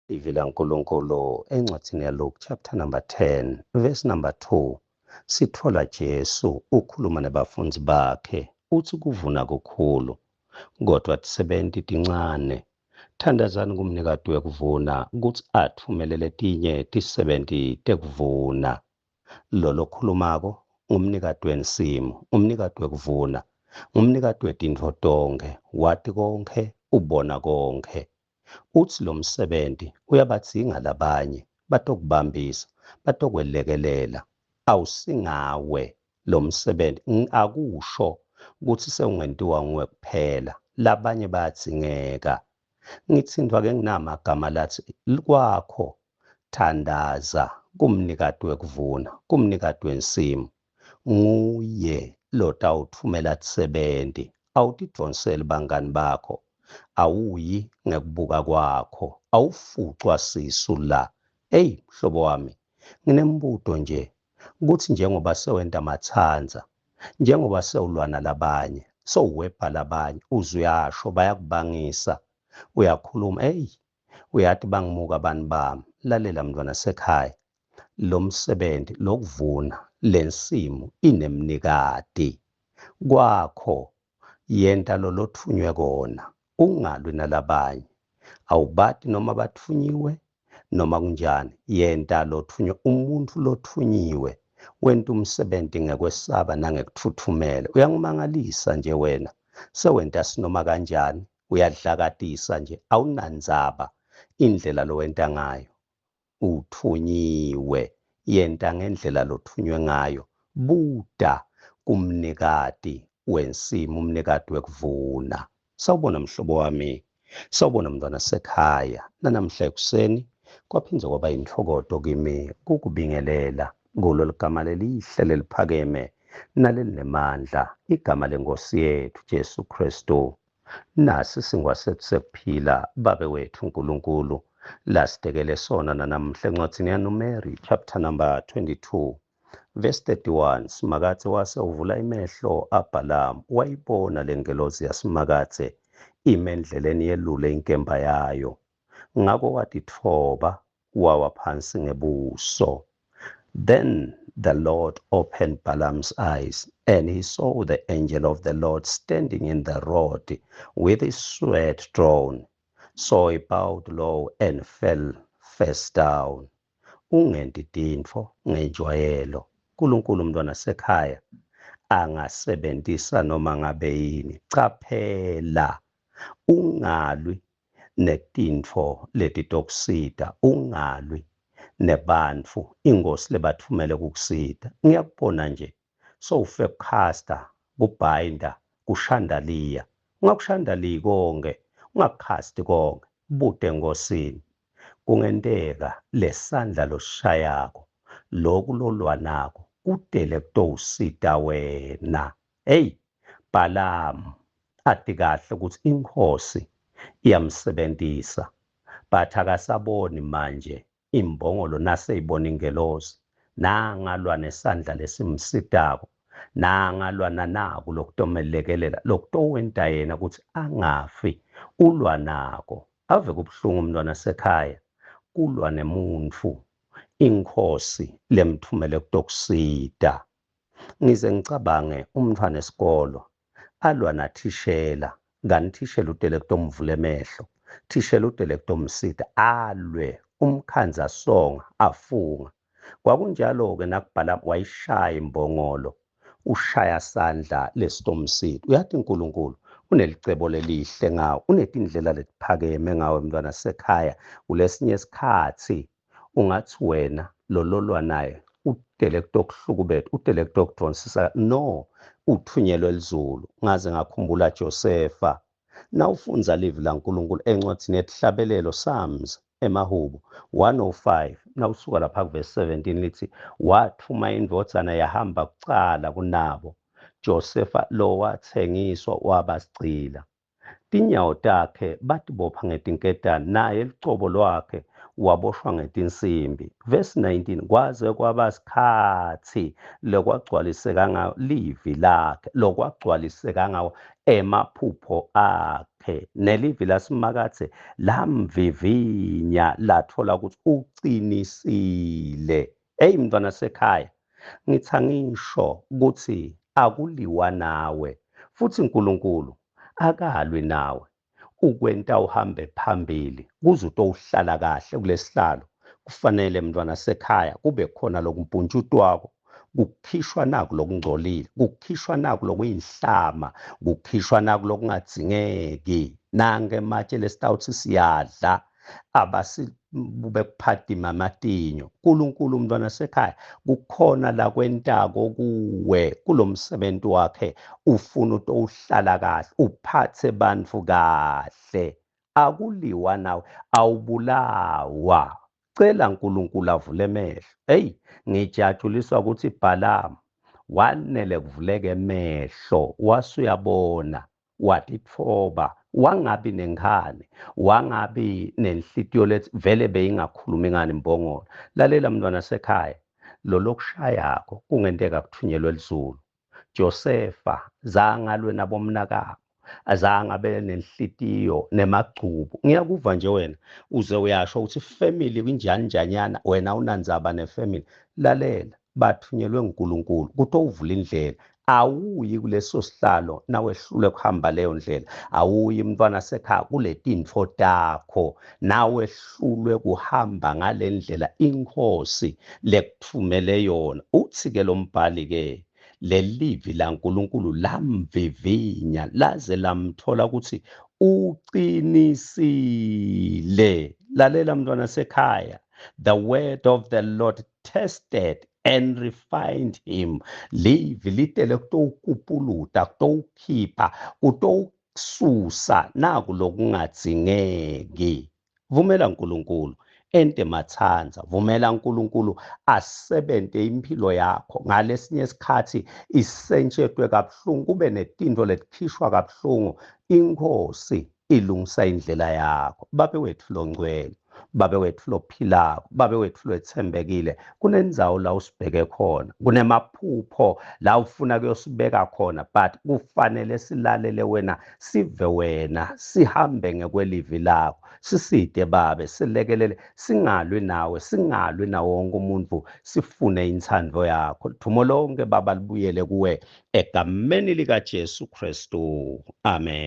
Livi laNkulunkulu encwadzini yaLuke chapter number 10 verse number 2 sithola Jesu ukhuluma nabafundzi bakhe uthi kuvuna kukhulu kodwa tisebenti tincane. Thandazani kumnikati wekuvuna kutsi atfumele letinye tisebenti tekuvuna. Lo lokhulumako ngumnikati wensimu, umnikati wekuvuna, ngumnikati wetintfo tonkhe, wati konkhe, ubona konkhe. Utsi lomsebenti uyabadzinga labanye batokubambisa, batokwelekelela. Awusingawe lomsebenti, akusho kutsi sewungentiwa nguwe kuphela, labanye bayadzingeka. Ngitsintfwa ke nginamagama latsi kwakho thandaza kumnikati wekuvuna, kumnikati wensimu. Nguye lotawutfumela tisebenti, awutidvonseli bangani bakho, awuyi ngekubuka kwakho, awufucwa sisu la. Eyi mhlobo wami, nginembuto nje kutsi njengoba sewenta matsandza, njengoba sewulwa nalabanye, sewuwebha labanye, uze uyasho bayakubangisa, uyakhuluma, eyi uyati bangimuka abantu bami. Lalela mntwana sekhaya, lo msebenzi lokuvuna lensimu inemnikati. Kwakho yenta lo lotfunywe kona, ungalwi nalabanye. Awubati noma batfunyiwe noma kunjani, yenta lotfunywe. Umuntu lothunyiwe wenta umsebenzi ngekwesaba nangekuthuthumela. Uyangimangalisa nje wena, sewenta sinoma kanjani, uyadlakatisa nje, awunandzaba indlela lowenta ngayo. Uthunyiwe, yenta ngendlela lothunywe ngayo. Buta kumnikati wensimu, umnikati wekuvuna. Sawubona mhlobo wami, sawubona mntwana sekhaya. Nanamhla ekuseni kwaphindze kwaba yintfokoto kimi kukubingelela kulo ligama lelihle leliphakeme nalelinemandla, igama lenkosi yethu Jesu Kristu. Nasi singwa sethu sekuphila, Babe wethu uNkulunkulu lasitekele sona nanamhla encwadzini yaNumeri chapter number 22 verse 31. Simakadze wase uvula emehlo aBhalamu, wayibona lengelozi yaSimakadze ime endleleni yelule inkemba yayo. Ngako watitfoba wawa phansi ngebuso. Then the Lord opened Balaam's eyes, and he saw the angel of the Lord standing in the road with his sword drawn. So he bowed low and fell face down. Ungenti tintfo ngenjwayelo. Nkulunkulu mntwana sekhaya angasebentisa noma ngabe yini. Caphela, ungalwi netintfo letitokusita, ungalwi nebantfu ingosi lebathumele kukusita. Ngiyakubona nje sowufe kukhasta, kubhayinda, kushandaliya. Ungakushandaliyi konke, ungakukhasti konke, bude enkosini. Kungenteka lesandla losishayako, loku lolwanako kutele kutowusita wena. Hey, Balamu ati kahle ukuthi inkosi iyamsebentisa, but akasaboni manje imbongolo naseyibona ingelosi, nangalwa nesandla lesimsitako, nangalwa nanaku lokutomelekelela, lokutowenta yena ukuthi angafi, ulwa nako. Ave kubuhlungu umntwana sekhaya kulwa nemuntfu inkosi lemthumele kutokusita. Ngize ngicabange umntfwana esikolo alwa nathishela, kanti thishela utele kutomvula emehlo, thishela utele kutomsita, alwe umkhandza songa afunga. Kwakunjalo-ke nakubhala, wayishaya imbongolo, ushaya sandla lesitomsita. Uyathi uNkulunkulu unelicebo lelihle ngawe, unetindlela letiphakeme ngawe mntwana sekhaya. Kulesinye isikhathi ungathi wena lololwa naye utele kutokuhlukubeta, utele kutokudvonsisa, no, uthunyelwe lizulu. Ngaze ngakhumbula Josefa. Nawufundza livi laNkulunkulu encwadzini yetihlabelelo, Psalms, emahubo 105, nawusuka lapha kuvesi 17 lithi wathuma indvodzana yahamba kucala kunabo. Josefa lo wathengiswa waba sigcila. Tinyawo takhe batibopha ngetinketane, naye lucobo lwakhe Waboshwa ngetinsimbi. Verse 19, kwaze kwaba sikhathi lokwagcwaliseka ngawo livi lakhe, lokwagcwaliseka ngawo emaphupho akhe, nelivi laSimakadze lamvivinya, lathola ukuthi uqinisile. Hey mntwana sekhaya, ngithi angisho ukuthi akuliwa nawe, futhi uNkulunkulu akalwi nawe, ukwenta uhambe phambili kuze utohlala kahle kulesihlalo. Kufanele mntwana sekhaya kube khona lokumpuntshutwako, kukhishwa naku lokungcolile, kukhishwa naku lokuyinhlama, kukhishwa naku lokungadzingeki. Nange matshe lesitawuthi siyadla abasibube kuphatima amatinyo. uNkulunkulu mntwana sekhaya kukhona la kwentako kuwe kulomsebenzi wakhe, ufuna utohlala kahle, uphathe bantfu kahle. Akuliwa nawe, awubulawa. Cela uNkulunkulu avule emehlo. Hey, ngijatshuliswa ukuthi Balaam wanele kuvuleka emehlo, wasuyabona, watitfoba, wangabi nenkhani, wangabi nenhlitiyo lethi vele beyingakhulumi ngani mbongolo. Lalela mntwana sekhaya, lo lokushayako kungenteka kuthunyelwe lizulu. Josefa zangalwe nabomnakabo, azange abe nenhlitiyo nemagcubu. Ngiyakuva nje wena uze uyasho ukuthi family kunjani njanyana, wena unandzaba nefamily. Lalela, bathunyelwe nguNkulunkulu ukuthi uvule indlela. Awuyi kuleso sihlalo nawehlule kuhamba leyo ndlela, awuyi mntwana sekhaya kuletintfo takho nawehlulwe kuhamba ngale ndlela inkosi lekuthumele yona. Uthi ke lo mbhali ke, lelivi laNkulunkulu lamvivinya laze lamthola ukuthi uqinisile. Lalela mntwana sekhaya, the word of the Lord tested and refined him. Livi litele kutowukupuluta, kutowukhipha, kutowukususa naku lokungadzingeki. Vumela uNkulunkulu ente matsanza, vumela uNkulunkulu asebente impilo yakho. Ngalesinye isikhathi isentshetwe kabuhlungu, kube netintfo letikhishwa kabuhlungu, inkosi ilungisa indlela yakho. Babe wethu longcwele, Babe wethu lophilako, Babe wethu lwethembekile, kunendzawo la usibheke khona, kunemaphupho la ufuna kuyosibeka khona, but kufanele silalele wena, sive wena, sihambe ngekwelivi lakho. Siside Babe, silekelele, singalwi nawe, singalwi nawo wonke umuntu, sifune intsandvo yakho. Thumo lonke Baba libuyele kuwe egameni lika Jesu Kristu. Amen.